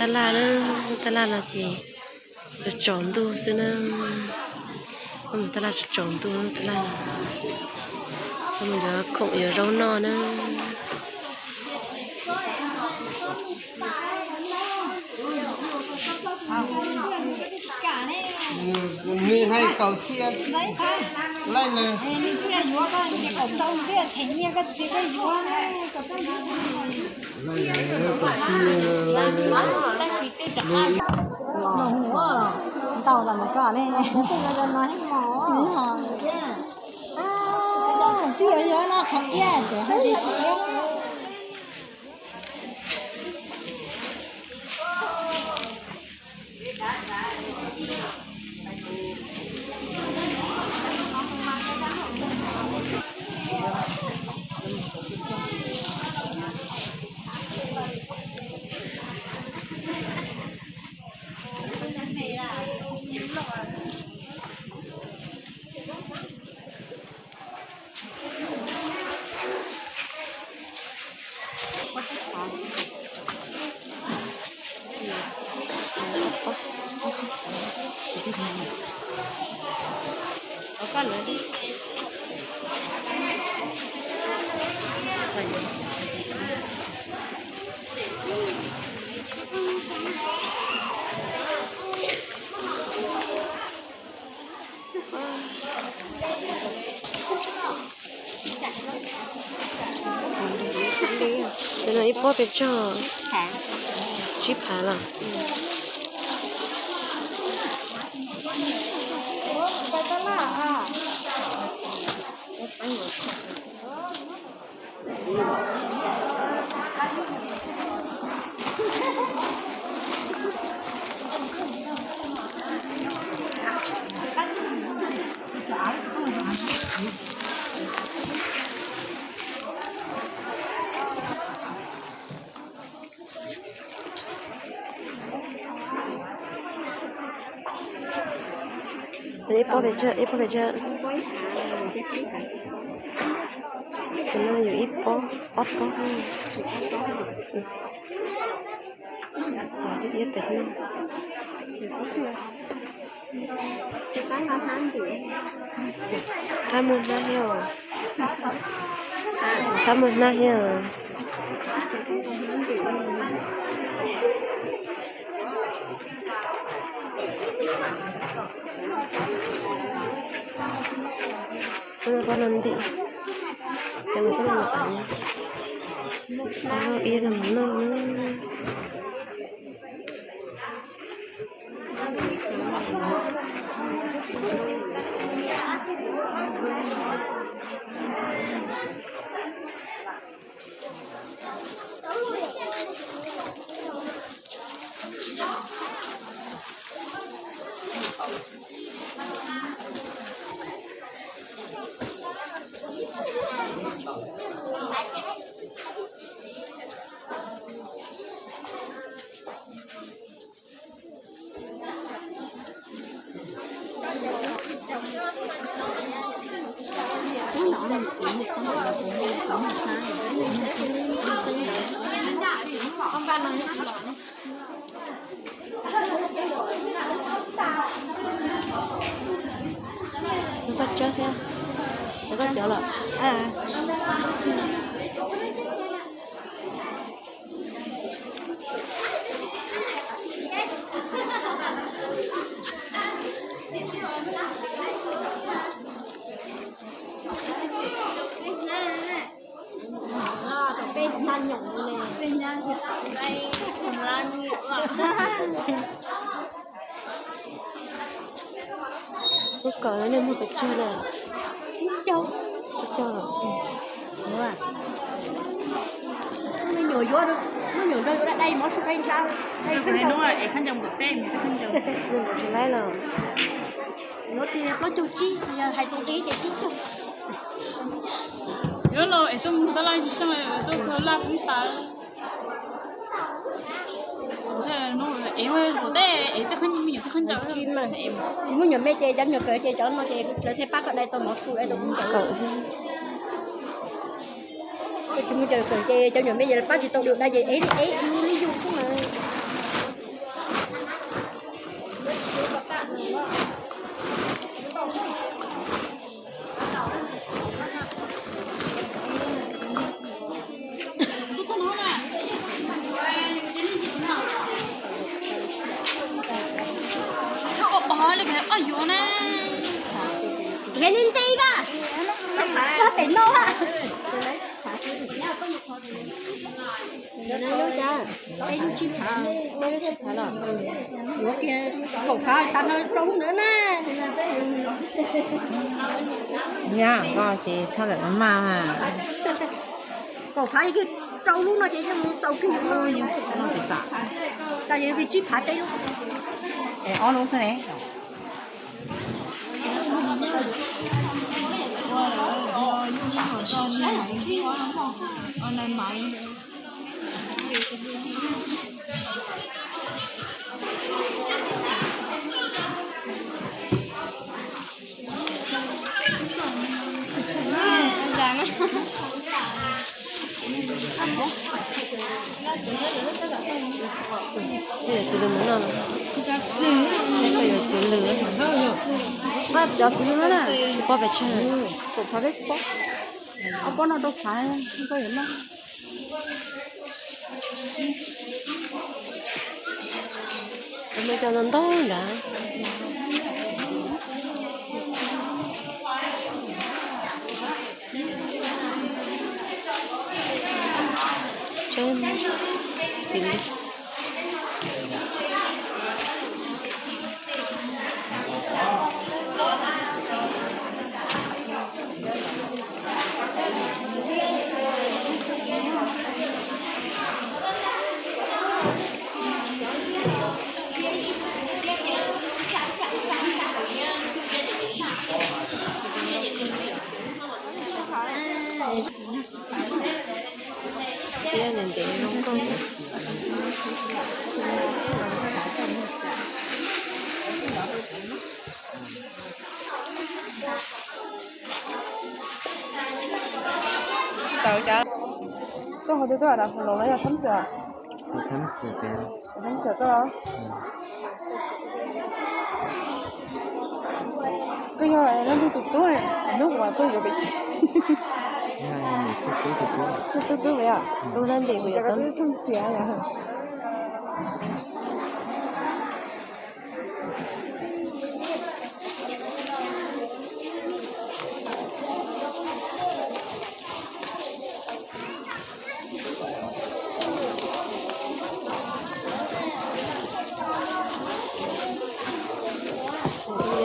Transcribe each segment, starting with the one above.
Taj laj na, taj laj no ces tsaus ntuj xwb na. Mus taj laj tsaus ntuj, taj laj no mus yuav khoom yuav zaub noj na. Nws hais kaum xiab laij na. Ntau los ko ne. Twb yuav yuav no qhov kiag tseem hais tias tsis iab. Cov no ib pob pes tsawg? Tsib phav los? Ib pob pes tsawg? Ib pob pes tsawg? Tus no yog ib pob, ob pob. Qab muag hnab thiab os. Qab muag hnab thiab os. Pob no ntim, cov no pob no ntim, pob no ib no mus noj na. Koj tsawb thiab, koj cov los. Lub kawm no nej muag pes tsawg na? Tsib caug. Tsib caug los? Me nyuam yuav, me nyuam nrog yuav dai mov su dai ntsa. Hais hnub es khaub ncaws npaum peb, me khaub ncaws. Nws npaum tsis laib los? Yuav tias plaub caug tsib, yog hais tus dib ces tsib caug. Yuav no es tuaj mus tab laj tsis xyeej, tuaj txog laj poob tas. Es tus dej es tej khaub ncaws, me nyuam tej khaub ncaws. Muab nyuam me ces cov nyuam kawm ces cov no ces lawv thiaj pab koj dai tau mov su dai tau khaub ncaws. Koj tsis muab cov kawm ces cov nyuam me ces lawv pab tsis tau dai ces ev li ev li yus xwb mas. Li ko ob yuav na. Hev li nte ib pab, koj pem no. Yuav kiag kaum phav tas no rau lub ntawd na. Nyab koj ces txhob lam maj. Kaum phav yog kiag rau lub no ces yeej txaus kiag yus no. Tas yog kiag tsib phav peb lub. Es ob lub xwb ne. Txiv lws mus noj, saib koj yuav txiv lws. Npaj cov txiv lws na, tsis pov pes tsawg, kaum phav peb pob, ob pob no rau phav koj yuav noj. Muaj cov ntau ntau nrad. Tsis Tiab ntev ntev zoo nkauj. Koj hais tias tuaj dam Hmoob Loos no yog Thab Xwm? Thab Xwm, Thab Xwm tuaj. Koj yog leej twg tus tub, hnub uas tuaj yuav pem tsev? Tus tub tub, tus tub tub, tus hlais npem kuv yuav tau thooj riam yom.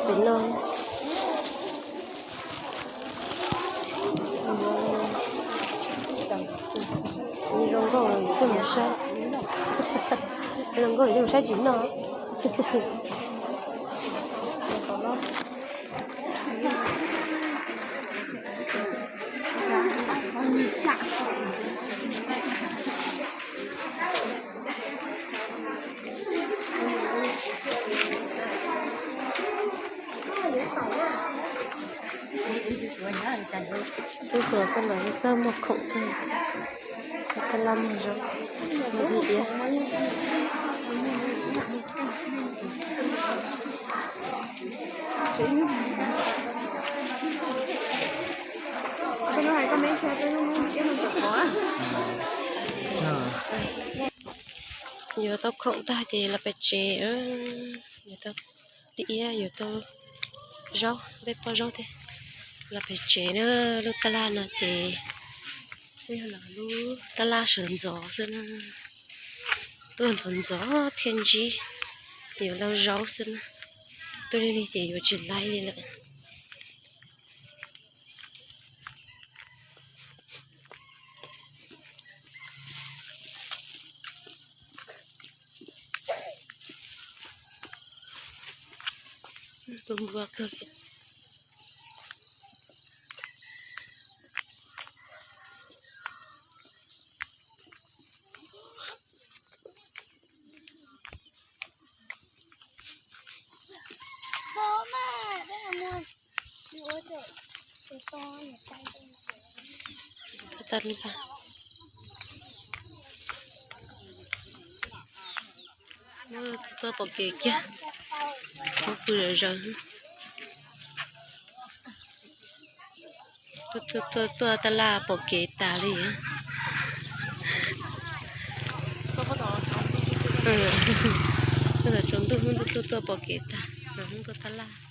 Pem no zoo nkauj, yuav tuaj mus saib, zoo nkauj yuav tuaj mus saib tsis noj. Tub hluas xwb los txawj muag khoom kawg. Tab laj muag zaub, muag dib iab. Yuav tau khoom tag ces los pem tsev. Yuav tau dib iab, yuav tau zaub, peb pob zaub thiab. Los pem tsev na, lub tab laj no ces yog lub tab laj sawv ntxov xwb na. Tuaj ntxov ntxov thiaj ntsib, yuav lauj zaub xwb na. Tuaj li li ces yuav tsis laib li lawm. Tus npua kawg. Tuaj pom kev kiag, muab pw zom zaws. Tuaj tuaj tab laj pom kev tas li. Tsaus ntuj tuaj tuaj pom kev tas. Mas hnub tuaj tab laj.